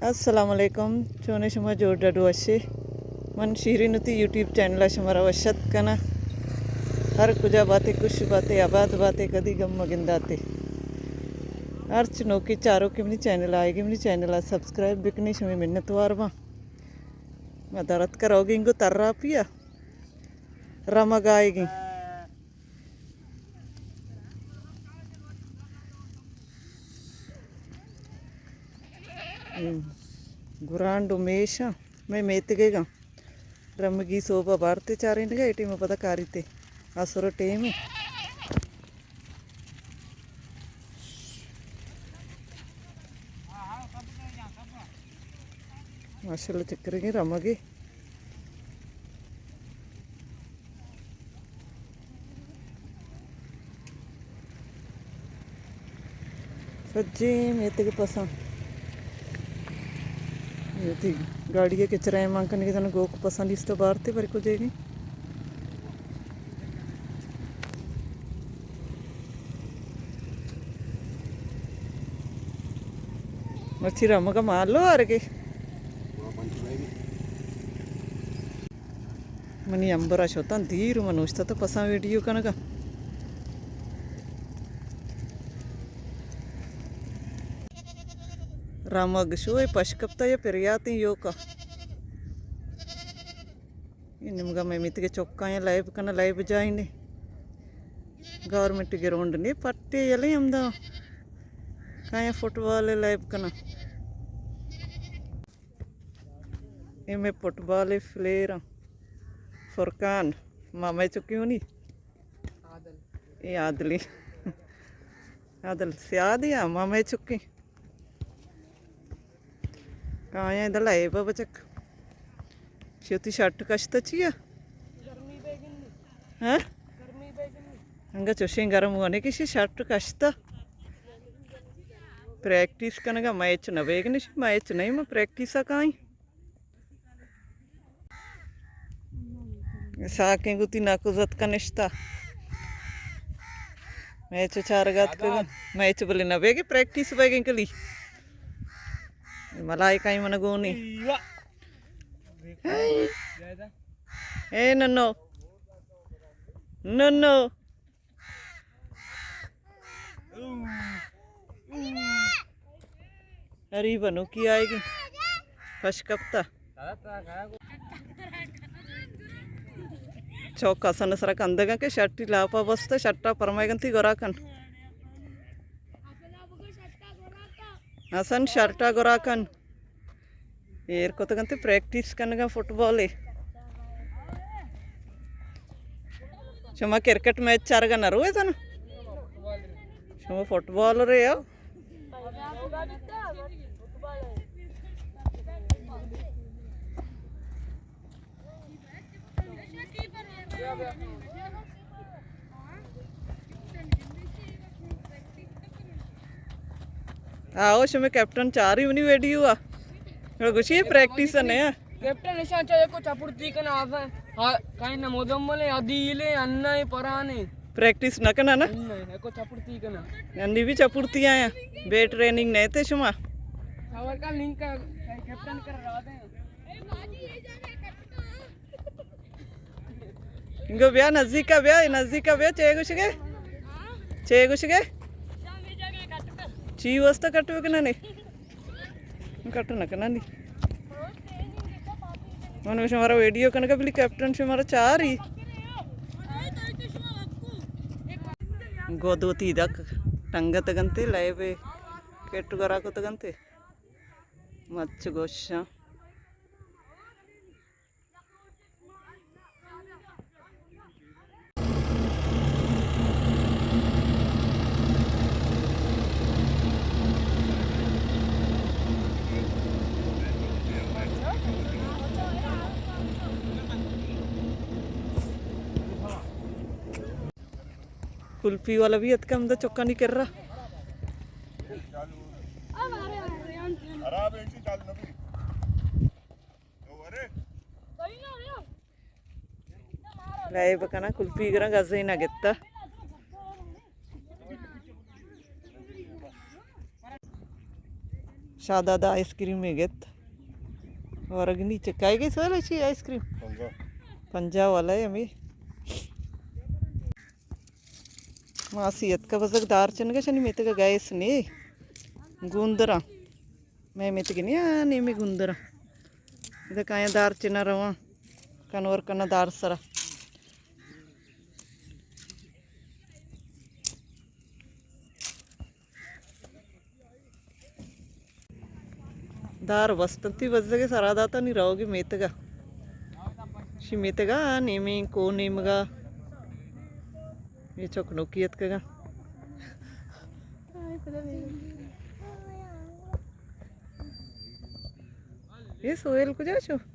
السلام علیکم، چونے شما؟ جوڑ ڈڈ وشے؟ من شیرین وتی یوٹیوب چینل ءَ شمارا وش اتک کناں۔ ہر کجا باتے، خوش باتے، آباد باتے، کدی گم مگنداتے۔ ہرچ نوکیں چاروکے منی چینل ءَ آئیگی، منی چینل ءَ سبسکرائب بکنی، شمے منتوار باں۔ ما در اتکا روگیں گو تراپی ءَ، رمگ آئیگی۔ گرانڈ و میشاں مئے میتگیگاں۔ رمگی سوبا بارتے چارینگا، اے ٹیم پدا کاریتے۔ آسر ٹیمے۔ ماشاءاللہ چکرگیں رمگے۔ سجیں میتگ پساں۔ اے وتی گاڑی ءِ کچرا مان کنگی، زن گوک پساں لیسٹ بارتے بری کجے گی۔ مرچی رمگ ءَ مالو آرگے۔ منی امبر ءَ شتاں دیر، من اوشتاتاں پساں ویڈیو کنگ ءَ۔ رمگ شو اے پش کپتا یا پریاتیں یوکا۔ اے نیمگا مئے میتگے چکاں یا لائیو کناں، لائیو جائیں نے۔ گورنمنٹ گراؤنڈ نے، پٹے یلیں ہمدا۔ کایاں فٹبال لائیو کناں۔ اے مئے فٹبال پلیئر آں۔ فرقان، مامے چکی ہونی؟ عادل۔ اے عادلی۔ عادل سیاد یا مامے چکی۔ آیا ادا لائیو بچک۔ چی وتی شرٹ کشتا چیا؟ ہاں؟ انگا چوشیں گرم ہونے کشی شرٹ کشتا۔ پریکٹس کنگا میچ نہ بیگ نش، میچ نہیں، ما پریکٹس کائیں۔ ساکیں گوتی ناکو زت کنشتا۔ میچ چارگات کو، میچ بلے نہ بیگے، پریکٹس بیگیں کلی۔ ملائکہ من گونی۔ اے ننو۔ ننو۔ اری بنوکی آئیگی۔ پش کپتا۔ چوک حسن سرا کندگا کہ شرٹی لاپا بستا، شرٹا پرمائے گنتی گورا کن۔ حسن شرٹا گورا کن۔ ایر کتگ انت پریکٹس کنگا فٹبال ءِ۔ شما کرکٹ میچ چارگا نہ روئے تن؟ شما فٹبال رے ہو؟ آؤ، شمے کیپٹن چاری منی ویڈیو آ۔ گڑا گوشی پریکٹس نہ آ۔ کیپٹن نشان چاہے کو چپڑتی کنا آسان۔ ہاں، کہیں نہ مزمل ہے، عدیل ہے، انا ہے، پرانے۔ پریکٹس نہ کنا نا؟ نہ، کو چپڑتی کنا۔ انی بھی چپڑتی آیا۔ بے ٹریننگ نہیں تھے شما۔ خبر کا لنک کا کیپٹن کر رہا تھا۔ انگو بیا نزدیک ءَ بیا، نزدیک ءَ بیا، چے گوشگے؟ چے گوشگے؟ چی واسطہ کٹ بکننے؟ کٹ نہ کننی۔ من شمارا ویڈیو کنگا بلی کیپٹن شمارا چاری۔ گو دو تی دک ٹنگت گنتے، لائب کٹ گرا کت گنتے۔ مچ گوشاں۔ کلپی والا بھی اتکا ہمدا چکانی کرا۔ لائب کناں، کلپی گراں، گزے نہ گتا۔ شاداد آئس کریم ءَ گت۔ ورگ نی چکائے گئے سوال چی آئس کریم؟ پنجاہ۔ پنجاہ والا ہے ہمیں۔ ماسی اتکا بزگ دار چنگا شنی میتگا گیس نے۔ گوندرا۔ میں میتگ نی آ نیمی گوندرا۔ ادا کایا دار چنا رواں۔ کنور کنا دار سرا۔ دار بستنتی بزگے سرا داتا نی روگی میتگا۔ شی میتگا نیمی کو نیمگا۔ یہ چک نوکی اتکگا۔ یہ سویل کجا شو؟